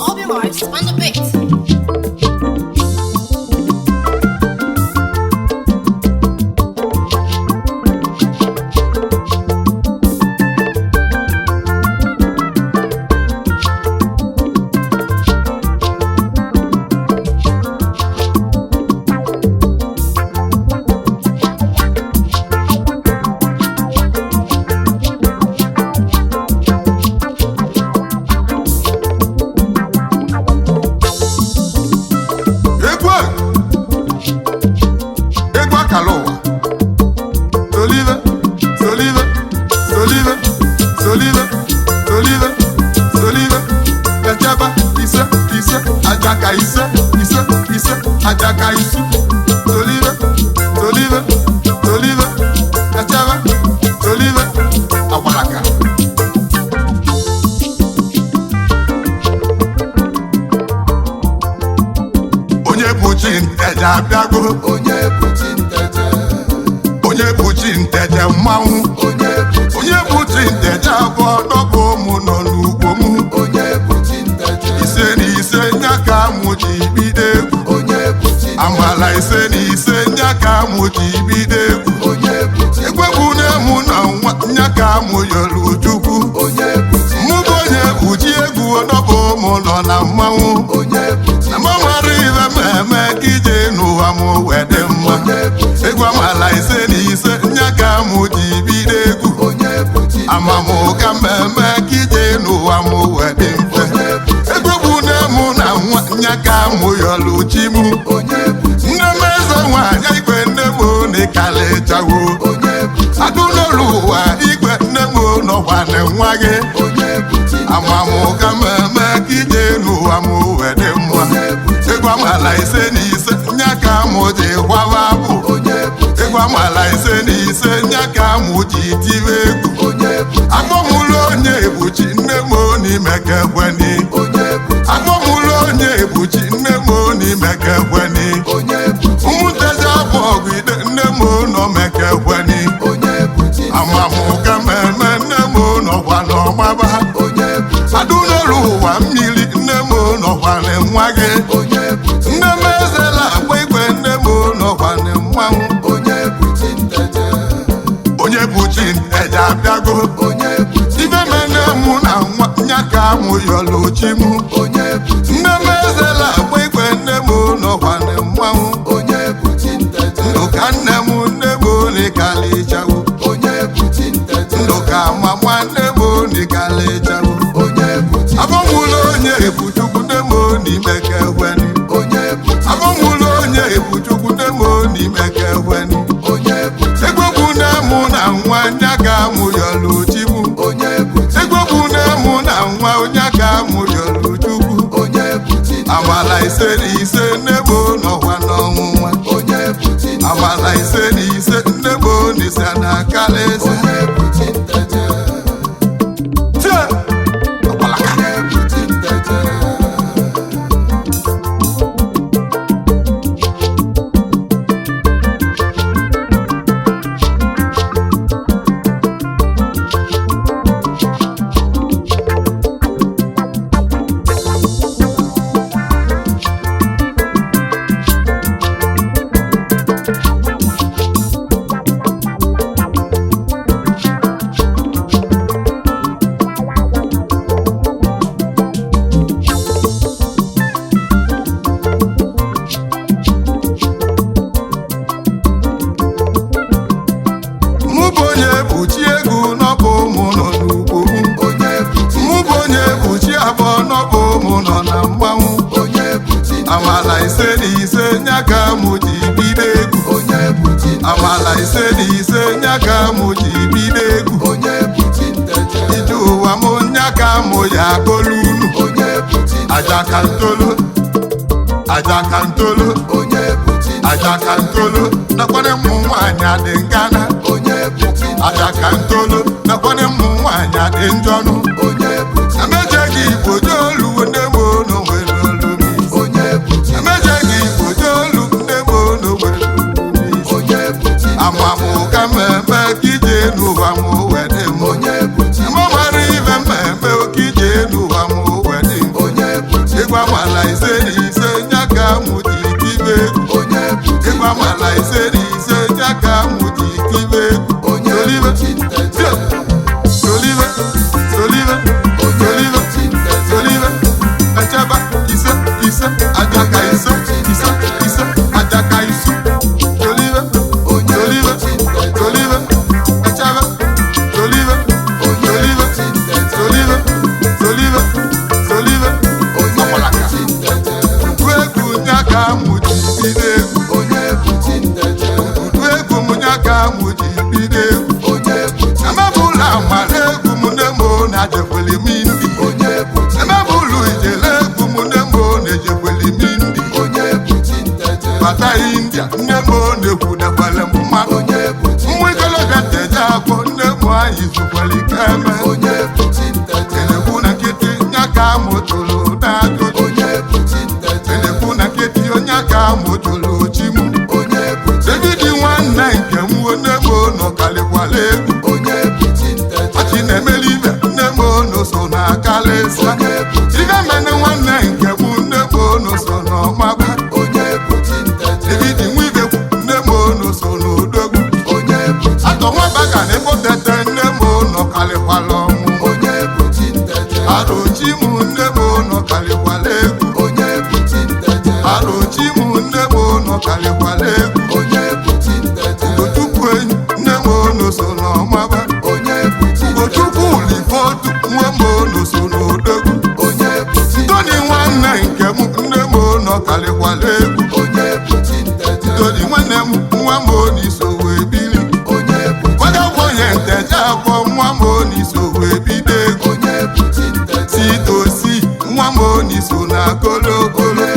Obi Marks on the beat. Egwu a, egwu akala ụwa. Solive, solive, solive, solive, solive, solive. Echebe ise ise ajaka ise ise ise ajaka isu. Solive, solive, solive, echebe, solive, agbalaka. Onye bụ chi nteje abịago. Onye bụ chi nteje? Onye bụ chi nteje mmanwụ. Onye bụ chi? Onye bụ chi nteje abụọ dọbụ ụmụ nọ n'ugbo m. Onye bụ chi nteje? Ise na ise nya ka mụ ji bido egwu. Onye bụ chi? Amala ise na ise nya ka mụ ji bido egwu. Onye bụ chi? Egwegwu na mụ na nwa nya ka mụ yọrọ Chukwu. Onye bụ chi? Mụ bụ onye bụ chi egwu dọbụ ụmụ nọ na mmanwụ. Onye bụ chi? Na mmanwụ ibe m eme ka ije n'ụwa m wee dị mma. Onye bụ chi? Egwu amala ise na ise nya ka mụ ji bido egwu. Onye bụ chi? Amamụka mmemme ka ije n'ụwa m wee dị mfe. Onye bụ chi? Egwu bụ nne mụ na nwa nya ka mụ yọlụ chi mụ. Onye bụ chi? Nne m eze nwaanyị igwe nne m n'ịkalịchawo. Onye bụ chi? Adụlọlụ ụwa igwe nne m nọkwa na nwa gị. Onye bụ chi? Amamụka mmemme ka ije n'ụwa m wee dị mma. Onye bụ chi? Egwu amala ise na ise nya ka mụ ji kwaba abụ. Onye bụ chi? Egwu amala ise na ise nya ka mụ ji tiwe egwu. Onye bụ chi? Akpọmụlụ onye ebuchi nne m n'ime ka ekweni. Onye bụ chi? Akpọmụlụ onye ebuchi nne m n'ime ka ekweni. Onye bụ chi? Ụmụnteje abụ ọgụ ide nne m nọ meka ekweni. Onye bụ chi? Amamụka mmemme nne m nọkwa n'ọgbaba. Onye bụ chi? Adụlọrụ ụwa mmiri nne m nọkwa na nwa gị. Onye bụ chi? Nne m ezela agba igwe nne m nọkwa na mmanwụ. Onye bụ chi nteje? Onye bụ chi nteje abịago. Onye bụ chi? Ibe mene mụ na nwa nya ka mụ yọlụ chi mụ. Onye bụ chi? Nne m ezela agba igwe nne m nọkwa na mmanwụ. Onye bụ chi nteje? Ndụ ka nne m nne m n'ịkalịchawo. Onye bụ chi nteje? Ndụ ka mama nne m n'ịkalịchawo. Onye bụ chi? Abọmụlụ onye ebu chukwu nne m n'ime ka ekweni. Onye bụ chi? Abọmụlụ onye ebu chukwu nne m n'ime ka ekweni. Onye bụ chi? Egwegwu nne mụ na nwa nya ka mụ yọlụ chi mụ. Onye bụ chi? Egwegwu nne mụ na nwa nya ka mụ yọlụ chukwu. Onye bụ chi? Amala ise na ise nne m nọkwa n'ọnwụnwa. Onye bụ chi? Amala ise na ise nne m n'ise na akala eze. Onye bụ chi nteje? Tie! Ọgbalaka. Onye bụ chi nteje? Mụ bụ onye bụ chi egwu n'ọbụ ụmụ nọ n'ugbo m. Onye bụ chi? Mụ bụ onye bụ chi abụọ n'ọbụ ụmụ nọ na mmanwụ. Onye bụ chi? Amala ise na ise nya ka mụ ji bido egwu. Onye bụ chi? Amala ise na ise nya ka mụ ji bido egwu. Onye bụ chi nteje? Ije ụwa mụ nya ka mụ ya akpọlụ unu. Onye bụ chi? Ajakantolo, ajakantolo, Onye bụ chi? ajakantolo, nakwana ụmụ nwaanyị adị ngana. Onye bụ chi? Ajakantolo, nakwana ụmụ nwaanyị adị njọnụ. Onye bụ chi? Emejeghị igbo jolu nne m unu nwere olu m isi. Onye bụ chi? Emejeghị igbo jolu nne m unu nwere olu m isi. Onye bụ chi? Amamụka mmemme Ịgbamala ise na ise ya ka mụ ji tibe egwu. Onye Solibe, bụ Chinteje. solibe, solibe, Onye solibe, bụ Chinteje. solibe. Echeba ise ise ajaka ise ise ise ajaka isu. Solibe, Onye solibe, bụ Chinteje. solibe, echeba, solibe, Onye solibe, bụ Chinteje. solibe, solibe, solibe. Onye bụ Chinteje. Udu egwu nya ka mụ ji bido egwu. Onye bụ Chinteje. Udu egwu m nya ka mụ ji bido egwu. Onye bụ Chinteje. Emebụla amara egwu m nne m na jekweli m ndị. Onye bụ Chinteje. Emebụlụ ijele egwu m nne m na ejekweli m ndị. Onye bụ Chinteje. Bata India nne m na-ekwudekwele m mmadụ. Onye bụ Nwa Chinteje. ikolobịa nteje abụọ nne m anyị zukwara ike eme. Onye bụ Chinteje. Elekwu na nkịtị nya ka mụ tụrụ n'ajụjụ. Onye bụ Chinteje. Elekwu na nkịtị onye ka mụ tụrụ chi m. Onye bụ David nwanne nke m nne m nọ karịkwara egwu. Onye bụ Chinteje. Ọchị na-emeli ibe nne m nọ so na kalịsa. Onye bụ Ibe mene nwanne nke m nne m nọ so n'ọmagba. Onye bụ Chinteje. David Nwibekwu nne m nọ so n'odogwu. Onye bụ Atọ nwabaka na ebotete nne m nọ karịkwara ọnwụ. Onye bụ Chinteje. Arụchi m nne m nọ karịkwara egwu. Onye bụ Chinteje. Arụchi m nne m nọ karịkwara egwu. Onye bụ Chinteje. Ugochukwu enyi nne m nọ so n'ọmagba. Onye bụ Chinteje. Ugochukwu ulifotu nwa m nọ so n'odogwu. Onye bụ Chinteje. Tony nwanne nke m nne m nọ karịkwara egwu. Onye bụ Chinteje. Tony nwanne m nwa m n'iso wee biri. Onye bụ Gbadagwo onye nteje abụọ nwa m n'iso wee bido egwu. Onye bụ Chinteje. Si tosi nwa m n'iso na kolokolo.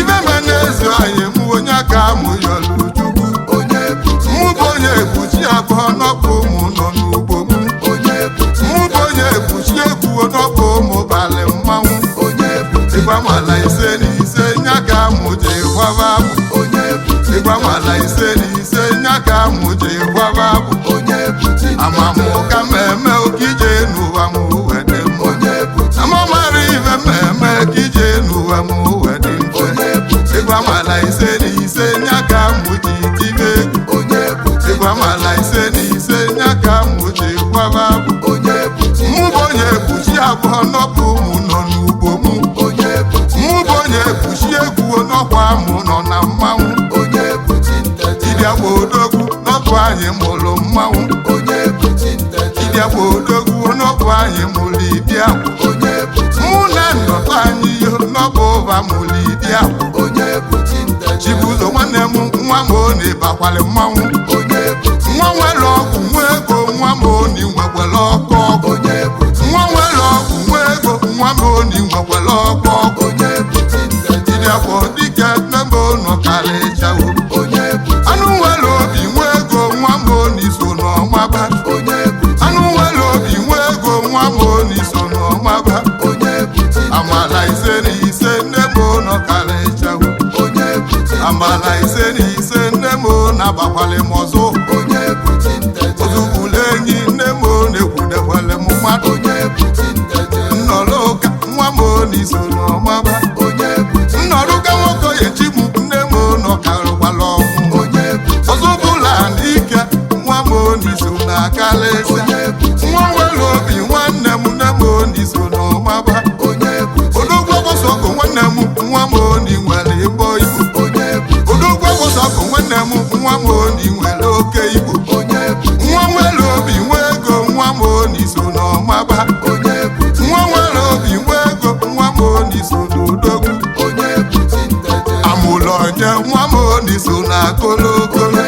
Ibe me na-ezu anyị m onye aka mụ yọrọ Chukwu. Onye bụ Mụ bụ onye ekpuchi abụọ n'ọkụ mụ nọ n'ugbo m. Onye bụ Mụ bụ onye ekpuchi egwu n'ọkụ mụ balị mmanwụ. Onye bụ Ịgbamala ise na ise nya ka mụ ji kwaba abụ. Onye bụ Ịgbamala ise na ise nya ka mụ ji kwaba abụ. Onye bụ Amamụ ka mmemme oke ije n'ụwa m wee dị mma. Onye bụ Amamara ife mmemme ka ije n'ụwa m wee dị mfe. Onye bụ Ịgbamala ise na ise nya ka mụ ji tibe egwu. Onye bụ Ịgbamala ise na ise nya ka mụ ji kwaba abụ. Onye bụ Mụ bụ onye ekpuchi abụọ n'ọkụ mụ nọ n'ugbo mụ. Onye bụ Mụ bụ onye ekpuchi egwu n'ọkwa mụ nọ na mmanwụ. Onye bụ Chinteje. Dibịa bụ odogwu n'ọkụ anyị mụrụ mmanwụ. Onye bụ Chinteje. Dibịa bụ odogwu n'ọkụ anyị mụrụ ibia. Onye bụ Mụ na nnọkọ anyị yo n'ọkụ ụva mụrụ ibia. Onye bụ Chinteje. Chibuzo nwanne m nwa m ọ na-ịbakwalị mmanwụ. Onye bụ Nwa nwere ọgwụ nwa ego nwa m ọ na-enwekwere ọkụ ọgwụ. Onye bụ Nwa nwere ọgwụ nwa ego nwa m ọ na-enwekwere ọkụ ọgwụ. Onye bụ Chinteje. Dibịa bụ dike nne m nọ karịchawo. Onye bụ Anụ nwere obi nwa ego nwa m ọ n'iso n'ọmaba. Onye bụ Anụ nwere obi nwa ego nwa m ọ n'iso n'ọmaba. Onye bụ Amala ise na ise nne m nọ karịchawo. Onye bụ Amala ise na ise nne m na-agbakwalị m ọzọ. Onye bụ Chinteje. Ozugbulu enyi nne m na-ekwudekwele m mmadụ. Onye bụ Chinteje. Nnọrọ ụka nwa m n'iso n'ọmaba. Onye bụ Nnọrọ ụka nwoke echi m nne m nọ karịkwala ọnwụ. Onye bụ Ọzọbụla n'ike nwa m n'iso na kalịsịa. Onye bụ Nwa nwere obi nwanne m nne m n'iso n'ọmaba. Onye bụ Odogwu agbọsọgụ nwanne m nwa m oni nwere igbo igbo. Onye bụ Odogwu agbọsọgụ nwanne m nwa m oni nwere oke igbo. Onye bụ Nwa nwere obi nwa ego nwa m oni so n'ọmaba. Onye bụ Nwa nwere obi nwa ego nwa m oni so n'odogwu. Onye bụ Chinteje. Amụlụ onye nwa m oni so na kolokolo.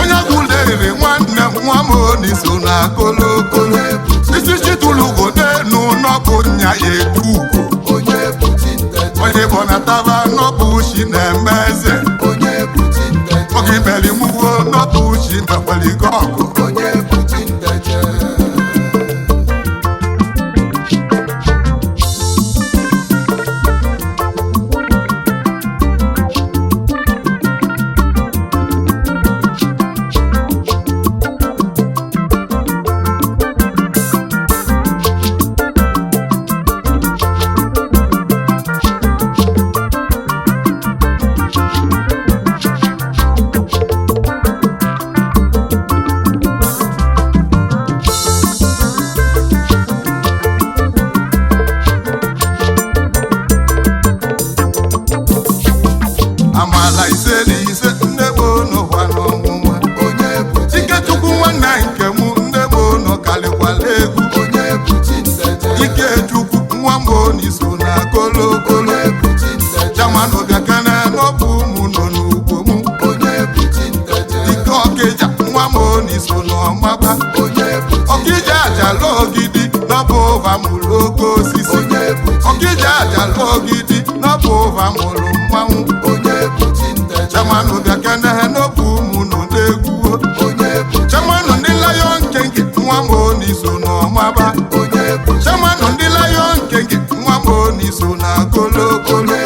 Onye gwụlere nwanne m nwa m oni so na kolokolo. Isi chitulugo n'enu n'ọbụ nya ya edu ugo. Onye bụ Chinteje. Onye bọnataba n'ọbụ chi na-eme eze. Onye bụ Chinteje. Oge imeri mgbuo n'ọbụ chi mekweligo ọgụ. Onye bụ Chinteje. Ọkịja nwa m n'iso n'ọmaba. Ọkịja ajala ogidi n'ọbụ ụva mụrụ oke osisi. Ọkịja ajala ogidi n'ọbụ ụva mụrụ mmanwụ. Chairman bịa kene n'obu ụmụ nọ n'egwu. Chairman ndị Lion King nwa m n'iso n'ọmaba. Chairman ndị Lion King nwa m n'iso na kolokolo.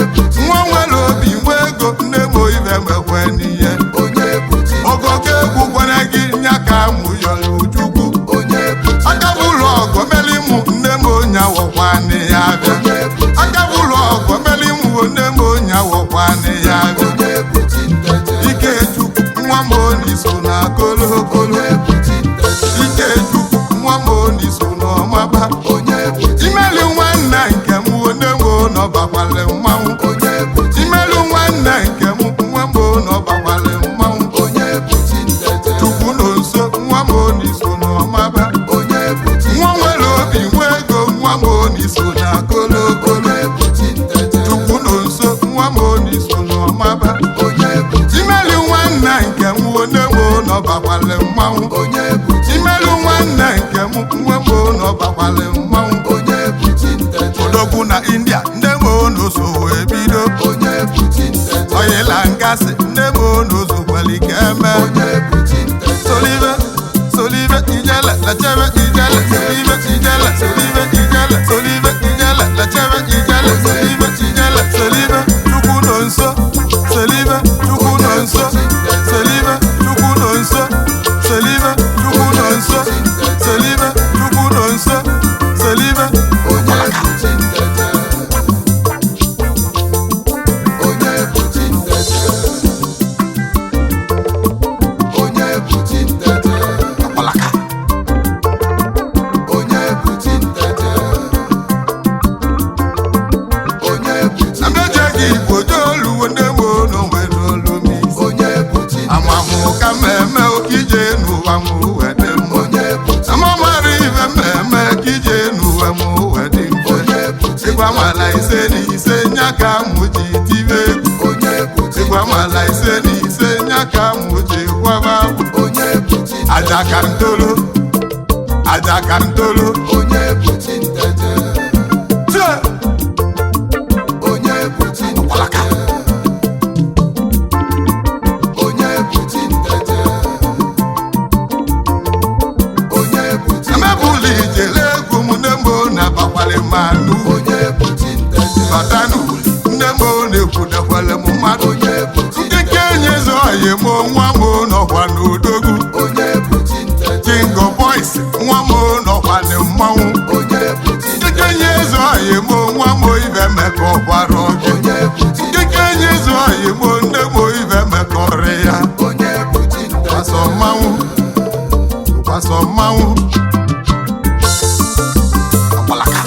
Nwa nwere obi nwe ego nne m ibe mekwe n'ihe. Ogogo egwu gwara gị nya ka mụ yọrọ Ojukwu. Akabụlụ ọgọ meli mụ nne m onye awọkwanị ya abịa. Akabụlụ ọgọ meli mụ nne m onye awọkwanị ya abịa. Ikechukwu nwa m n'iso na kolokolo. Ikechukwu nwa m n'iso n'ọmaba. Imelu nwanne nke m nne m nọbakwalị mmanwụ. Imelu nwanne nke m nwa m nọbakwalị mmanwụ. Chukwu nọ nso nwa m n'iso n'ọmaba. Nwa nwere obi nwe ego nwa m n'iso na kolokolo. Chukwu nọ nso nwa m n'iso n'ọmaba. Imelu nwanne nke m nne m nọbakwalị mmanwụ. Imelu nwanne nke m nwa m nọbakwalị mmanwụ. Odogwu na India nne m n'ụzọ wee bido. Oyila ngasị nne m n'ụzọ kwere ike eme. Solive solive ijele lechebe ijele solive ijele solive ijele solive ijele lechebe ijele solive ijele solive Chukwu nọ nso solive Chukwu nọ nso solive Chukwu nọ nso solive Chukwu nọ nso solive Chukwu nọ nso solive. Ọkpalaka. Ameje gị Igbo joluwo nne m n'onwere olu m isi. Amamụ ka mmemme oke ije n'ụwa m wee dị mma. Amamara ibe mmemme ka ije n'ụwa m wee dị mfe. Ịgwa mala ise na ise nya ka mụ ji tibe egwu. Ịgwa mala ise na ise nya ka mụ ji kwaba abụ. Aja ka ntolo, aja ka ntolo. Tie! Ọkpalaka. Amebụla ijele egwu m nne m na-abakwalị mmanụ. Bata n'uli nne m na-ekwudekwele m mmadụ. Ndị nke enye oyi m nwa m nọkwa n'odogwu. Jingo Boys nwa m nọkwa na mmanwụ. Ndị nke enye oyi m nwa m ibe mekọkwara gị. Ndị nke enye oyi m nne m ibe mekọrị ya. Kwasọ mmanwụ, kwasọ mmanwụ. Ọkpalaka.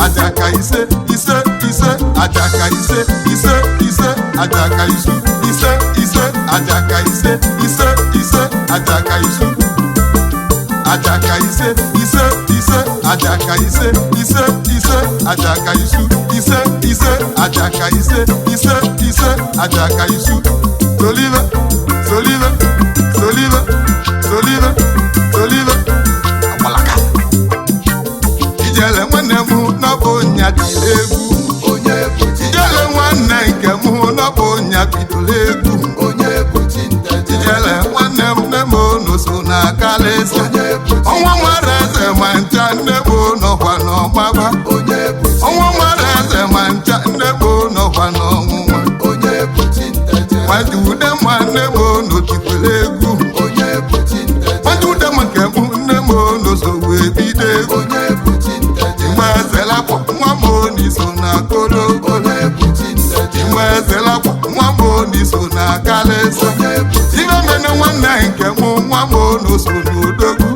Ajaka ise ise ise ajaka ise ise ise ajaka isu ise ise ajaka ise ise ise ajaka isu ajaka ise ise ise ajaka ise ise ise ajaka isu ise ise ajaka ise ise ise ajaka isu solive solive solive solive solive agbalaka. Ijele nwanne m n'ọbụ nya dị egwu. Ijele nwanne nke m n'ọbụ nya bidoro egwu. Ijele nwanne m nne m n'oso na kalịsịa. Ọnwa nwere eze ma ncha nne m nọkwa n'ọgbaba. Ọnwa nwere eze ma ncha nne m nọkwa n'ọnwụnwa. Nwaji ude ma nne m n'otikwere egwu. Nwaji ude ma nke m nne m n'oso wee bido egwu. Nwa ezelakwa nwa m n'iso na kolokolo. Nwa ezelakwa nwa m n'iso na kalịsịa. Ibe mene nwanne nke m nwa m n'oso n'odogwu.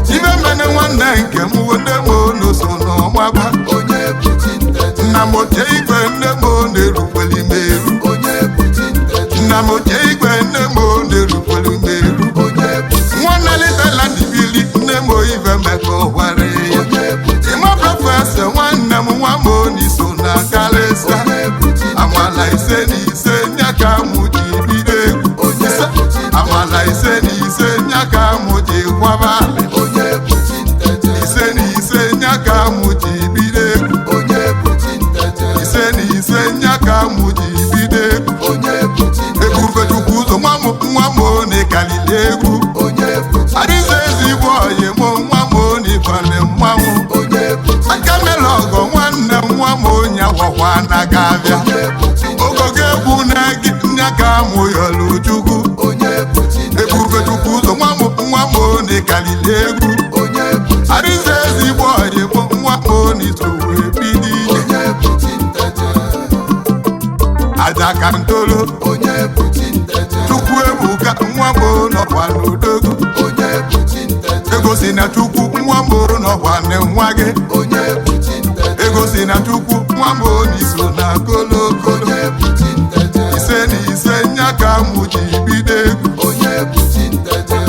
Ibe mene nwanne Nke m, nne m, n'oso n'ọmaba. Onye bụ chi nteje? Nna m ochie igwe, nne m, na-erukweli m eru. Onye bụ chi nteje? Nna m ochie igwe, nne m, na-erukweli m eru. Onye bụ chi? Nwanne litela ndibili, nne m, ive mekọ were ya. Onye bụ chi? Ịma prọfesọ, nwanne m, nwa m, n'iso na kalịsa. Onye bụ chi? Amala 55 nya ka mụ ji bido egwu. Onye Ise, bụ chi? amala 55 nya ka mụ ji kwaba alị. Onye bụ chi nteje? 55 nya ka mụ ji bido egwu. Onye bụ chi nteje? 55 nya ka mụ ji bido egwu. Onye bụ chi nteje? Ebube Chukwu ụzọ, nwa m, nwa m, n'ịkalili egwu. Onye bụ chi? Adịze ezigbo oyi m, nwa m, n'ịbali mmanwụ. Onye bụ chi? Aka mere ọgọ, nwanne m, nwa m, onye agwakwa anaghị abịa. Onye bụ chi? Ogogo egwu na gị nya ka mụ yọlụ Chukwu. Onye bụ chi? Ebube Chukwu ụzọ, nwa m, nwa m, n'ịkalili egwu. Onye bụ chi? Adịze ezigbo oyi m, nwa m, n'iso wee bido ije. Onye bụ chi nteje? Aja ka ntolu. Onye bụ chi nteje? Chukwu ebuka, nwa m, nọkwa n'odogo. Onye bụ chi nteje? Ego si na Chukwu, nwa m, nọkwa na nwa gị. Onye bụ chi nteje? Ego si na Chukwu, nwa m, n'iso na kolokolo. Onye bụ chi nteje? 55 nya ka mụ ji bido egwu. Onye bụ chi nteje?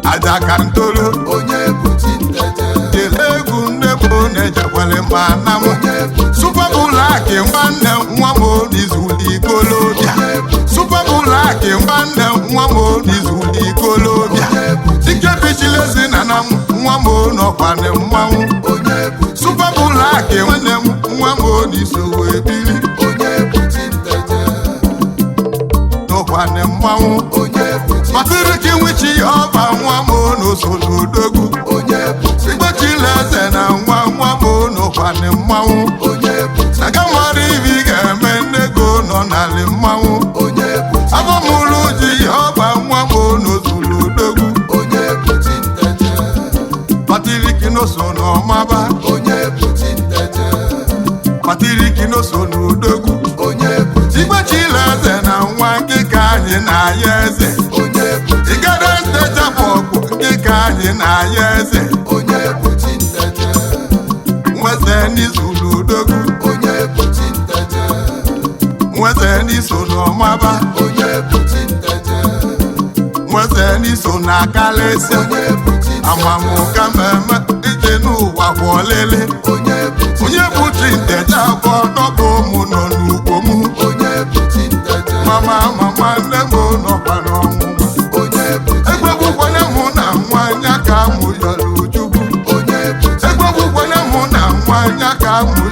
Aja ka ntolu. Onye bụ chi nteje? Jele egwu, nne m, na-ejekwele ma na m. Onye bụ chi? Super Black, nwanne m, nwa m, n'izuli ikolobịa. Super Black, nwanne m, nwa m, n'izuli ikolobịa. Onye bụ chi? Ike bichilezi na na m, nwa m, nọkwa na mmanwụ. Onye bụ chi? Super Black, nwanne m, nwa m, n'iso wee bili. Onye bụ chi nteje? Nọkwa na mmanwụ. Onye bụ chi? Kpatịrịka nwichi ya ọba, nwa m, n'oso n'odogwu. Onye bụ chi? Igbochila eze na nwa, nwa m, nọkwa na mmanwụ. Onye bụ chi? Na gamara ibi ga-eme nne go nọ n'alị mmanwụ. Onye bụ chi? Abụmụlụ ji ya ọba, nwa m, n'ozulu odogwu. Onye bụ chi nteje? Patiriki n'oso n'ọmaba. Onye bụ chi nteje? Patiriki n'oso n'odogwu. Onye bụ chi? Igbochila eze na nwa nke ka anyị na-aya eze. Onye bụ chi? Igede ntechapụ ọgwụ nke ka anyị na-aya eze. Onye bụ chi nteje? Nweze n'izulu odogwu. Onye bụ chi nteje? Nweze n'iso n'ọmaba. Onye bụ chi nteje? Nweze n'iso na akalịsịa. Onye bụ chi? Amamụka mmemme ije n'ụwa bụ ọlịlị. Onye bụ chi? Onye bụ chi nteje abụọ dọbụ ụmụ nọ n'ugbo m. Onye bụ chi nteje? Mama, mama, nne m nọkwa n'ọnwụnwa. Onye bụ chi? Egwegwukwana mụ na nwa anya ka mụ yọrọ Chukwu. Onye bụ chi? Egwegwukwana mụ na nwa anya ka mụ